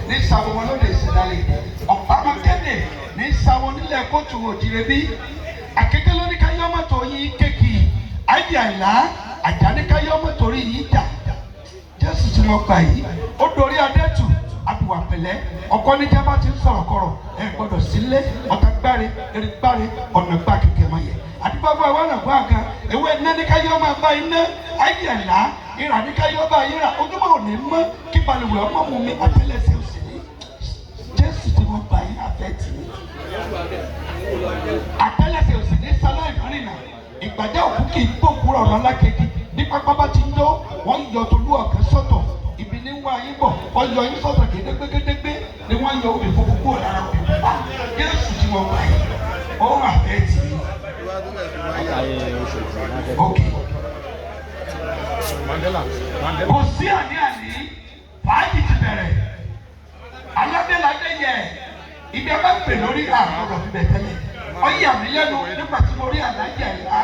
Ní sáwọ́ wọn lóde ìsìndálẹ̀ ọ̀pámọ́kéde ní sáwọ́ nílẹ̀ kóòtù òjìrèbí. Àkété ló ní ká yọ mọ́tò yín kéèkì ayé àìlá àjà ní ká yọ mọ́tò rí yín jà. Jésù tí wọ́n gbà yìí ó dorí adẹ́tù àbíwá pẹ̀lẹ́ ọkọ níjà bá ti ń sọ̀rọ̀ kọ̀rọ̀ ẹ gbọ́dọ̀ sílé ọ̀tá gbáre erí gbáre ọ̀nà gbá kẹ̀kẹ́ máa yẹ. Àdúgbò àwọn ọ̀nà gbọ́ àga ewé iná ní ká yọ máa bá iná ayé àìlá ìrà ní ká yọ bá ìrà ojúmọ́ òní mọ́ kí balùwẹ̀ ọmọ mu mi àtẹ́lẹsẹ̀ òsì ní. Jésù tí wọ́n gbà yìí àfẹ́ tì í àtẹ́lẹsẹ̀ òsì ní sáláì rìnnà ìgbàjá òkú kì í gbókùrọ̀ ọ̀nà alákejì ní pápá bá ti ń jó wọ́n yọ tolú ọ̀kẹ́ sọ́tọ̀ ibi ní wá yín bọ̀ wọ́n yọ yín sọ́tọ̀ gédégbégédégbé ni wọ́n yọ obì funfun kúrò lára obì pupa. Jésù tí wọ́n gbà yìí ó wà bẹ́ẹ̀ tì í. Ok. Mandela. Mandela. Kò sí àní-àní, fàájì ti bẹ̀rẹ̀. Aládéládé yẹ ibi a bá pè lórí àrùn ọ̀rọ̀ bíbẹ̀ tẹ́lẹ̀. Ó yà mí lẹ́nu nígbà tí mo rí àlájì àìlá.